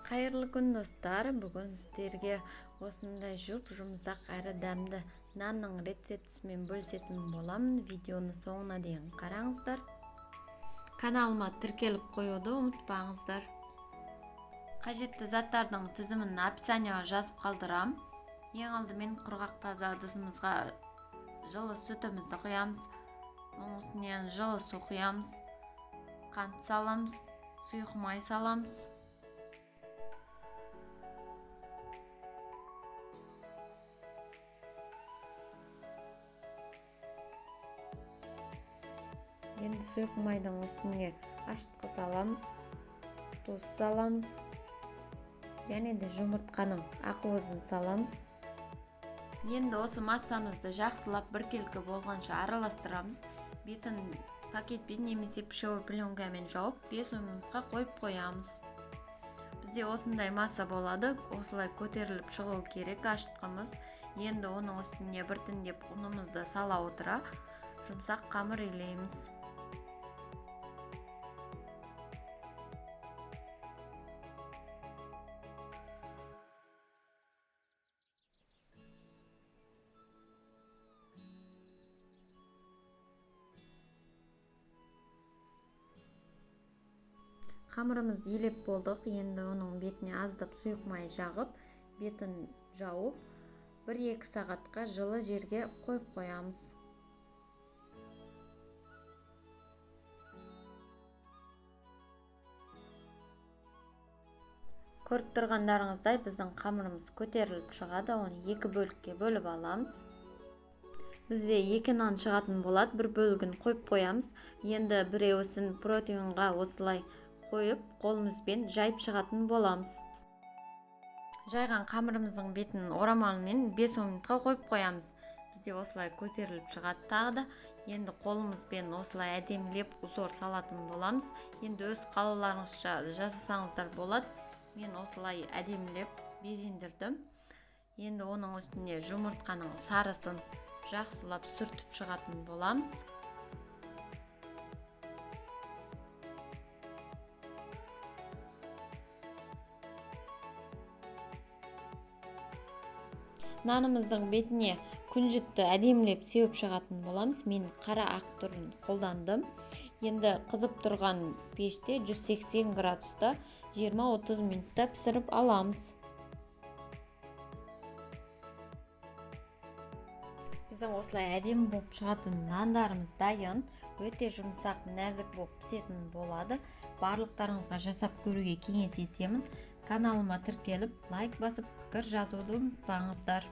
Қайырлы күн, достар! Бүгін сіздерге осындай жұп-жұмсақ әрі дәмді нанның рецептісімен бөлісетін боламын. Видеоны соңына дейін қараңыздар. Каналыма тіркеліп қоюды ұмытпаңыздар. Қажетті заттардың тізімін описанияға жазып қалдырам. Ең алдымен құрғақ таза ыдысымызға жылы сүтімізді құямыз. Оның үстінен жылы су құямыз. Қант саламыз, сұйық май саламыз. Енді сұйық майдың үстіне ашытқы саламыз, тұз саламыз, және де жұмыртқаның ақуызын саламыз. Енді осы массамызды жақсылап біркелкі болғанша араластырамыз. Бетін пакетпен немесе пищевой пленкамен жауып 5 минутқа қойып қоямыз. Бізде осындай масса болады, осылай көтеріліп шығу керек ашытқымыз. Енді оның үстіне біртіндеп ұнымызды сала отыра жұмсақ қамыр илейміз. Қамырымызды илеп болдық. Енді оның бетіне аздап сұйық май жағып, бетін жауып, 1-2 сағатқа жылы жерге қойып қоямыз. Көріп тұрғандарыңыздай біздің қамырымыз көтеріліп шығады. Оны екі бөлікке бөліп аламыз. Бізде екі нан шығатын болады. Бір бөлігін қойып қоямыз. Енді біреуісін противенға осылай қойып, қолымызбен жайып шығатын боламыз. Жайған қамырымыздың бетін орамалмен 5 минутқа қойып қоямыз. Бізде осылай көтеріліп шығады тағы да. Енді қолымызбен осылай әдемілеп узор салатын боламыз. Енді өз қалауларыңызша жасасаңыздар болады. Мен осылай әдемілеп безендірдім. Енді оның үстіне жұмыртқаның сарысын жақсылап сүртіп шығатын боламыз. Нанымыздың бетіне күнжітті әдемілеп сеуіп шығатын боламыз. Мен қара ақ түрін қолдандым. Енді қызып тұрған пеште 180 градуста 20-30 минутта пісіріп аламыз. Біздің осылай әдемі болып шығатын нандарымыз дайын. Өте жұмсақ, нәзік болып пісетін болады. Барлықтарыңызға жасап көруге кеңес етемін. Каналыма тіркеліп, лайк басып, пікір жазуды ұмытпаңыздар.